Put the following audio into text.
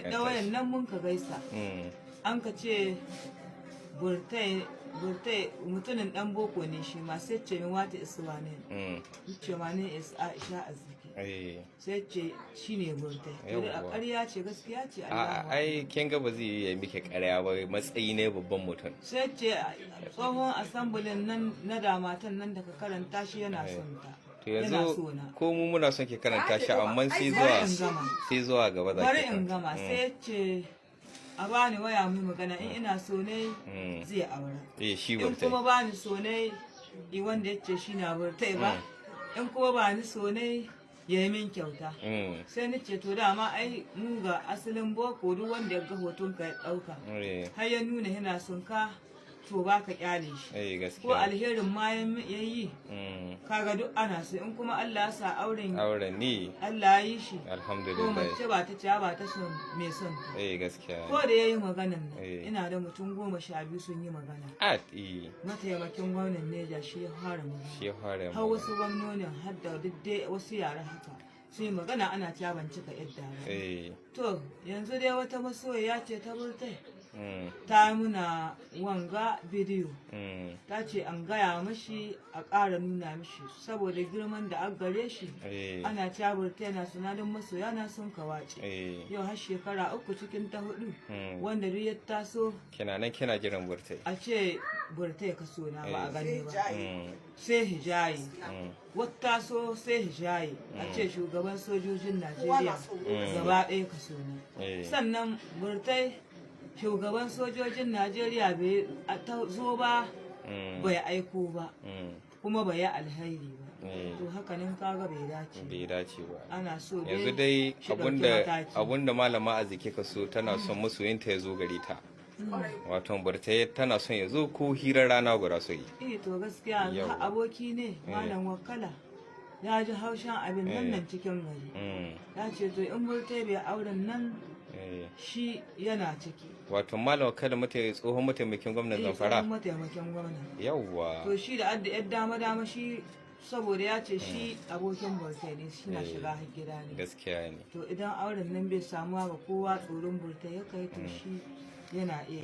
Ɗawayan nan mun ka gaisa. An ka ce Burtai, Burtai mutumin ɗan boko ne shi ma. Sai ce min, "What is your name?" Ce, "My name is Aisha Azziki." Sai ce shi ne Burtai. To dai a ƙarya ce, gaskiya ce, A Allahu. Ai kin ga ba zai yi miki ƙarya ba, matsayi ne babban mutum. Sai ce tsohon asambulin nan na damatan nan da ka karanta shi, yana son ta. To Yana yanzu so na. ko mu muna son ki karanta shi, amma sai Bari zuwa in gama. sai zuwa gaba za Bari ki in karanta. gama. Sai ya ce a bani waya mu yi magana, in ina so ne zai aura. Eh, shi In Burtai. kuma ba ni so ne, i wanda ya ce shi na Burtai ba, in kuma ba ni so ne, ya yi min kyauta. Sai ni ce, to dama ai mu ga asalin boko, duk wanda ya ga hoton ka ya ɗauka har ya nuna yana son ka, to ba ka kyale shi. Ko alherin ma ya yi, kaga duk ana so. In kuma Allah ya sa auren, Auren ni. Allah ya yi shi, ko Alhamdulillah. mace ba ta ce ba ta son mai son ta. Eh, gaskiya. Ko da ya yi maganan nan, ina da mutum 12 sun yi magana. At eh Mataimakin gwamnan Neja shi ya fara magana. Shi ya fara Har magana. wasu gwamnonin, har da duk dai wasu yara haka sun yi magana, ana cewa ban cika yadda ba. To yanzu dai wata masoyiya ce ta Burtai ta muna wanga bidiyo. Ta ce an gaya mashi a ƙara nuna mishi saboda girman da an gare shi. Ana cewa Burtai na sunadin masoya na sun kawace. Yau har shekara 3 cikin ta 4, wanda duk ya taso Kina nan kina jiran Burtai. a ce Burtai ka so na, ba a gani ba. Sai hijayi. Wata so sai hijayi a ce shugaban sojojin Najeriya gaba ɗaya ka so na. Sannan Burtai shugaban sojojin Najeriya bai ta zo ba, bai aiko ba, kuma bai yi alheri ba. To haka nan kaga bai dace ba. Bai dace ba. Ana so Yanzu dai shi ɗauki abunda mataki. abunda malama Azike ka so, tana son masoyinta ya zo gare ta, wato Burtai, tana son ya zo ko hirar rana guda so yi. Eh, to gaskiya yanzu har aboki ne Malam Wakala ya ji haushin abin nan nan cikin gari. Ya ce to in Burtai bai auren nan, shi yana ciki. Wato Malam Wakala, tsohon mataimakin gwamnan Zamfara. Tsohon mataimakin gwamna. To shi da adda yar dama dama shi, saboda ya ce shi abokin Burtai ne, shi na shiga har gida ne. Gaskiya ne. To idan auren nan bai samuwa ba, kowa tsoron Burtai ya kai, to shi yana iya